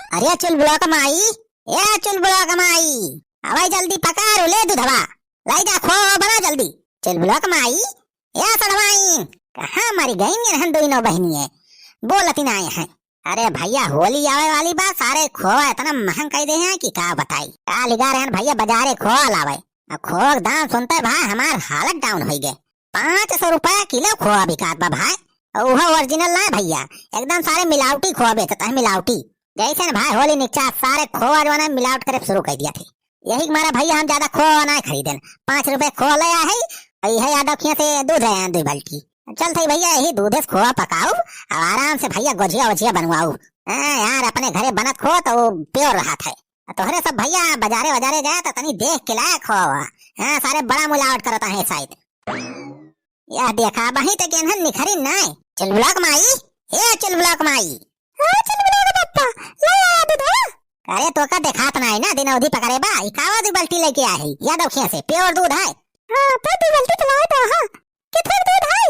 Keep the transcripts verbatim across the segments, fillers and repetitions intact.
अरे चुलबुला क माई, ए चुलबुला क माई, अबे जल्दी पकारो, ले दूधवा, लाई जा, खोवा बना जल्दी। चुलबुला क माई, ए सड़वाइन, कहाँ मरी गई इनहन दुइनो बहिनिये, बोलती नाहीं है। अरे भइया, होली आवे वाली बा, सारे खोवा इतना महंग कइ देहे हैं कि का बताई। काल गए रहन भइया बजारे खोवा लावे, अब खोवा के दाम सुनते भाई हमार हालत down होइ गए। पाँच सौ रुपया किलो खोवा बिकात बा भाई, अउर उहो original ना भइया, एकदम सारे मिलावटी खोवा बेचत है, मिलावटी। जैसे न भाई होली निकचा, सारे खोवा जो है ना मिलावट करे शुरू कर दिया थे। यही के मारे भइया हम ज्यादा खोवा ना खरीदेन, पाँच रुपये खोवा ले आए है, अउर यह यादव खिया से दूध ले आए दुइ बाल्टी। चल थे भइया, यही दूधे से खोवा पकाऊ, अब आराम से भइया गोझिया वोझिया बनवाऊ। हाँ यार, अपने घरे बनत खोवा तो वो pure रहत है। तोहरे सब भइया बजारे वजारे जाए तो तनी देख के लाया खोवा। हाँ, सारे बड़ा मिलावट करत है शायद। यह देखा, बही ते केनहन निखरी नाय। चुलबुला क माई, ए चुलबुला क माई। हाँ, चुलबुला क पप्पा, ले आया दूध, हाँ? अरे, तोका देखात नाय ना, दिन अवधि पकड़े बा, ई कावा दुइ बाल्टी लेके आए है, यादव खिया से, pure दूध है। हाँ, तो दुइ बाल्टी तो लाए तो, हाँ। कितना दूध है?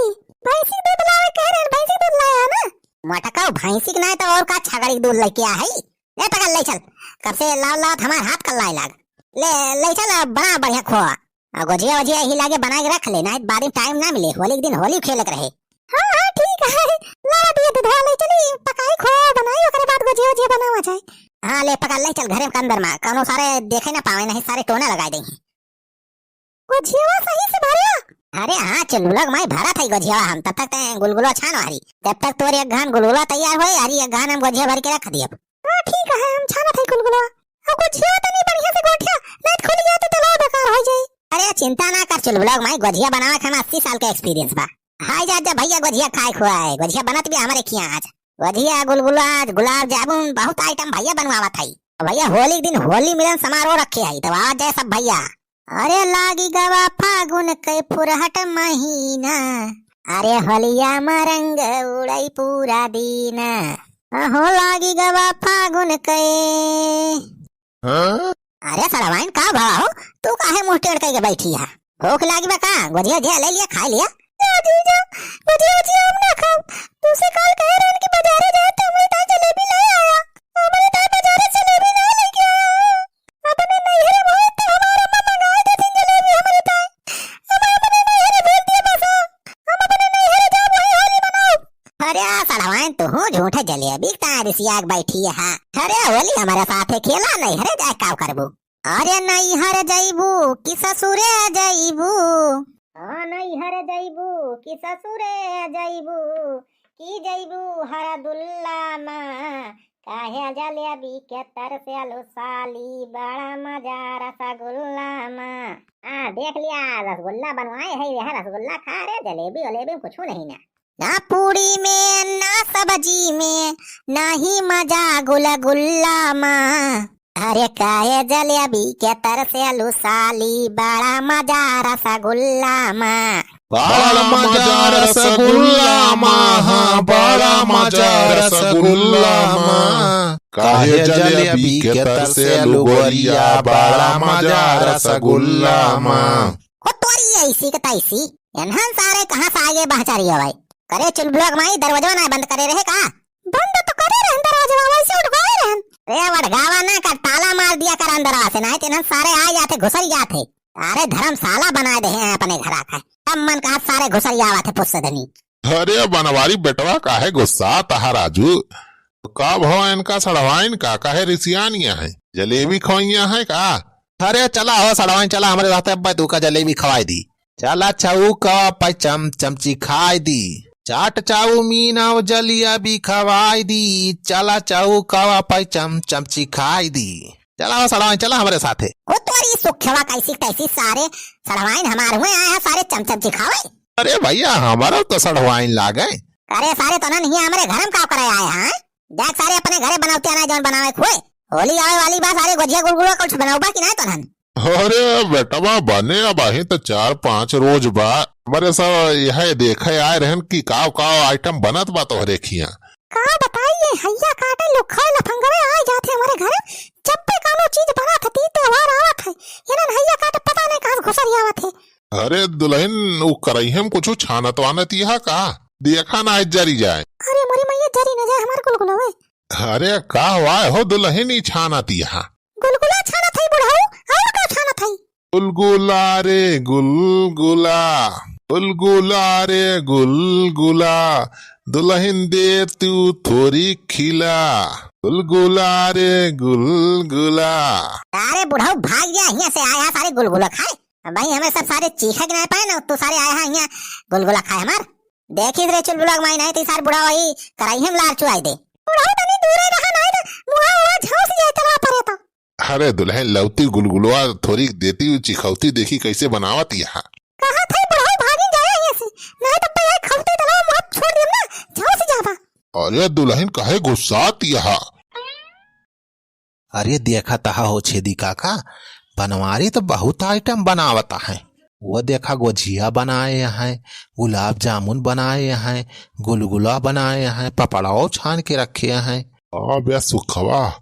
भैंसी क दूध लावे कह रहे हैं, भैंसी क दूध लाया है ना? मटकाऊ, भैंसी क नाय तो और का, छगड़ी क दूध लेके आए है। ले पकड़, ले चल। कब से लाव लावत हमार हाथ कल्लाए लाग। ले, ले चल, अब बना बढ़िया खोवा। आ गोझिया वोझिया यही लागे बना के रख ले, नाहीं बाद में time ना मिले, होली के दिन होली खेले के रहे। हाँ, हाँ, ठीक है। लावा दिए दूधवा, ले चली, पकाई खोवा बनाई, ओकरे बाद गोझिया वोझिया बनावा जाए। हाँ, ले पकड़, ले चल घरे के अंदर मा, कौनो सारे देखे ना पावे, नाहीं सारे टोना लगाए देंगे। गोझियावा सही से भरिया? अरे हाँ, चुलबुला क माई भरत है गोझियावा हम, तब तक ते गुलगुला छान हरी, जब तक तोर एक घान गुलगुला तैयार होए, अरे एक घान हम गोझिया भर के रख दियब। हाँ, ठीक है, हम छानत है गुलगुला। अब गोझियावा तनी बढ़िया से गोठिया, नाहीं तो खुल जाए तो तलाव बेकार हो जाए। अरे चिंता ना कर चुलबुला क माई, गोझिया बनावे के हम अस्सी साल के experience बा। हाय जा, जा भइया, गोझिया खाए खुआए, गोझिया बनत भी हमरे खिया आज। गोझिया, गुलगुला, गुलाब जामुन, बहुत item भइया बनवावत है। भइया होली के दिन होली मिलन समारोह रखे है, तो आवा जाए सब भइया। अरे लागी गवा फागुन के फुरहट महीना, अरे होलिया मा रंग उड़ई पूरा दीना। अहो लागी गवा फागुन के। हाँ? अरे सड़वाइन का भवा हो, तू काहे मुंह टेढ़ कइके बैठी है? भूख लागी बा का? गोझिया ओझिया ले लिया, खाए लिया। ना जीजा, गोझिया ओझिया हम ना खाब। तू से काल कहे रहन कि बाजारे जाए तो हमरे ताई जलेबी ले आया। हमरे ताई बाजारे से जलेबी ना लेके आया। अपने नैहरे में होई तो हमार अम्मा मंगाए देती जलेबी हमरे ताई। हम अपने नैहरे भेज दिए बस। हम अपने नैहरे जाब, वही होली मनाब। अरे सड़वाइन, तू हूँ झूठे जलेबी ताई रिसिया के बैठी है। अरे होली हमारे साथे खेला, नैहरे जाए का करबू? अरे नैहर जइबू कि ससुरे जइबू? हाँ, नैहर जइबू कि ससुरे जइबू, कि जइबू हरदुल्ला मा? काहे जलेबी के तरसेलू साली, बड़ा मजा रसगुल्ला मा। हाँ, देख लिया, रसगुल्ला बनवाए है, यह रसगुल्ला खा रे, जलेबी वलेबी कुछ नहीं ना। ना पूड़ी में, ना सब्जी में, ना ही मजा गुलगुल्ला मा। अरे काहे जलेबी के तरसेलू साली, बड़ा मजा रसगुल्ला मा। बड़ा मजा रसगुल्ला मा, हाँ, बड़ा मजा रसगुल्ला मा। काहे जलेबी के तरसेलू गोरिया, बड़ा मजा रसगुल्ला मा। हो तोरी ऐसी के तैसी, एनहन सारे कहाँ से आगे बहचारी हवाई? करे चुलबुला क माई, दरवाजा ना बंद करे रहे का? बंद तो करे रहन दरवाजा, वैसे उठगावे रहन। रे वठगावा ना कर, ताला मार दिया कर अंदरवा से, नाहीं तो एनहन सारे आ जाते, घुसर जाते। अरे धर्मशाला बनाए देहे हैं अपने घरा का, तब मन कहा सारे घुसर जावा थे पुस्सदनी। अरे बनवारी बेटवा, काहे गुस्सात हा राजू? का भवा इनका सड़वाइन का, काहे रिसियानिया है? जलेबी खवैया है का? अरे चला हो सड़वाइन, चला हमरे साथे, अब्बे तू का जलेबी खवाई दी। चला चौकवा पे चम चमची खाई दी, चाट चाउमीन और जलेबी खवाई दी। चला चौकवा पे चम चमची खाई दी। चला हो सड़वाइन, चला हमरे साथे। ओ तोरी सुखवा कैसी तैसी सारे सड़वाइन हमार हुए आए हैं सारे चम चमची खावे। अरे भइया, हमारा तो सड़वाइन लागे। अरे सारे तो ना नहीं हमरे घर में का करे आए हैं? देख सारे अपने घरे बनावते आना जौन बनावे खोए। होली आवे वाली बा, सारे गोझिया गुलगुला कुछ बनाउबा कि नाहीं तोहन? अरे बेटवा बने अब अही तो चार पाँच रोज बा। हमरे सब यह देखे आए रहन कि काव काव item बनत बा तोहरे खिया। का बताई ये हैया काटे लुखा लफंगवे आ जाते हमरे घर। जब पे कौनो चीज बनत है, तीज त्योहार आवत है, इन्हन हैया काटे पता नहीं कहाँ से घुसर आवत है। अरे दुलहिन, उ करइहे में कुछु छानत वानत इहा का? देखा ना, जरी जाए। अरे मोरी मैया, जरी न जाए हमार गुलगुलवे। अरे का हुआ हो दुलहिन, ई छानत यहाँ? गुलगुला छानत हई बुढ़ऊ, और का छानत हई? गुलगुला रे गुलगुला, गुलगुला रे गुलगुला, दुलहिन दे तू थोरी खिला, गुलगुला रे गुलगुला। अरे बुढ़ऊ भाग जा हियाँ से, आया सारे गुलगुला खाए। अब भाई हमें सब सारे चीखे के नहीं पाए ना, तू सारे आया है हियाँ गुलगुला खाए हमार। देखिस रे चुलबुला के माई, नाहीं त ई सार बुढ़ा वही कराई हम लार चुआई दे। बुढ़ऊ तनी दूरे रहा, नाहीं त मुहा उहा झौंस जाए तलवा परे तो। अरे दुलहिन लौती गुलगुलवा थोरी देती चिखौती, देखी कैसे बनावत यहाँ। कहा थे बुढ़ऊ भागी जाए हियाँ से, नाहीं त पे खौते तलवा मुहा छोड़ देम ना, झौंस जाबा। अरे दुलहिन काहे गुस्सात यहाँ? अरे देखत हा हो छेदी काका, बनवारी त बहुत item बनावत है। वो देखा गोझिया बनाए हैं, गुलाब जामुन बनाए हैं, गुलगुला बनाए हैं, पपड़ाओ छान के रखे हैं। अबे सुखवा,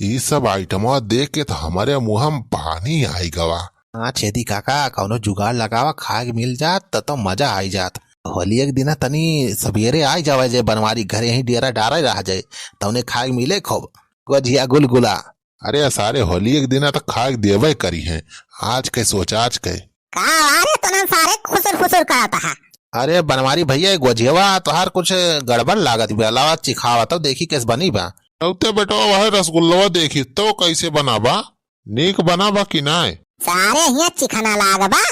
ई सब आइटमवा देख के त हमरे मुँह में पानी आई गवा। हाँ छेदी काका, कौनो जुगाड़ लगावा, खाए के मिल जात त, तो मजा आई जात। होली एक दिन तनी सबेरे आई जावे जे बनवारी घरे ही डेरा डारे रह जाए, तौने खाए के मिले खूब। गोझिया गुलगुला। अरे सारे होली एक दिन त खाए के देवे करी हैं, आज के सोच आज के। का अरे तोनन सारे खुसुर फुसुर करत हा? अरे बनवारी भैया, ई गोझियवा तोहार कुछ गड़बड़ लागत बा, लावा चिखावा तब देखी कैस बनी बा। तौते बेटवा वह रसगुल्लवा देखी तो कैसे बना बा, नीक बना बा कि नाय? सारे हियाँ चिखना लाग बा,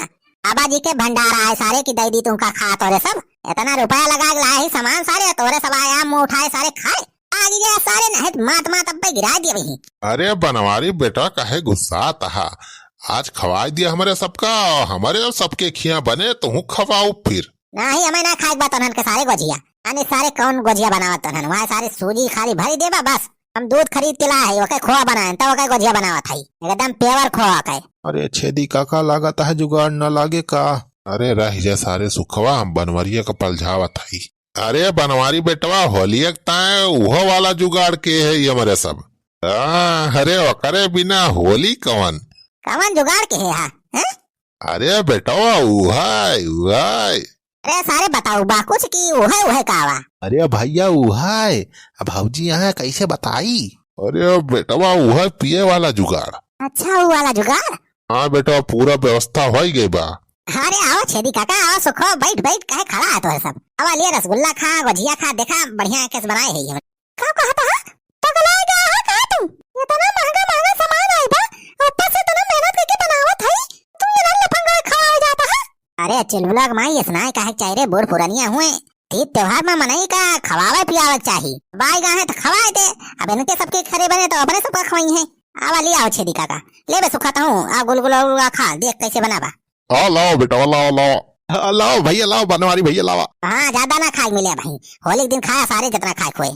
बाबा जी के भंडारा है सारे की दई दी तुमका खा तोरे सब, इतना रुपया लगा के लाए ही सामान सारे तोरे सब आया मुँह उठाए सारे खाए। आगे गया सारे नहत मात मात अब्बे गिरा दिए वही। अरे बनवारी बेटा काहे गुस्सात हा? आज खवाई दिया हमरे सबका, हमरे और सबके खिया बने, तुहू खवाओ फिर। नाही, हमें ना खाए के बा तोनहन के सारे गोझिया। अने सारे कौन गोझिया बनावत तोनहन? वहाँ सारे सूजी खाली भरी देबा बस। हम दूध खरीद के लाए है, ओके खोआ बनाए, तब ओके गोझिया बनावत है। एकदम pure खोआ के। अरे छेदी काका, लागत है जुगाड़ न लागे का? अरे रह जा सारे सुखवा, हम बनवरिया का पलझावत है। अरे बनवारी बेटवा, होलिया के ताए उहो वाला जुगाड़ के है ये हमरे सब। आ, अरे ओकरे बिना होली कवन? कवन जुगाड़ के है हा? हैं? अरे बेटवा, उहाय, उहाय। अरे सारे बताओ बा कुछ कि उहाय, उहाय का बा? अरे भैया, उहाय। अब भौजी यहाँ कैसे बताई? अरे बेटवा, उहाय पिए वाला जुगाड़। अच्छा, वो वाला जुगाड़? हाँ बेटवा, पूरा व्यवस्था हो ही गई बा। अरे आओ छेदी काका, आओ सुखो, बैठ, बैठ, काहे खड़ा है तोहरे सब? आवा, लिया रसगुल्ला खा, गोझिया खा, देखा बढ़िया कैसे बनाए है ये। का कहता है? पगला गया है का तू? इतना महंगा, महंगा सामान आइल बा, ऊपर से इतना मेहनत करके बनावत है, तू इतना लफंगा खवाए जाता है? अरे चुलबुला के माई, इसनाए काहे के चाही रे, बूढ़ पुरनिया हुए, तीज त्योहार में मनई का खवावे पियावे के चाही। बाई गाहे तो खवाए दे, अब इनके सबके घरे बने तो अपने सबका खवाई है। आवा, ले आओ छेदी काका, ले बे सुखा तहूँ, आ गुलगुला उलगुला खा, देख कैसे बनाबा। आ लाओ बेटा, लाओ, लाओ। आ, लाओ भैया, लाओ, बनवारी भैया, लावा। हाँ, ज्यादा ना खाए मिले भाई, होली के दिन खाया सारे जितना खाए खोए।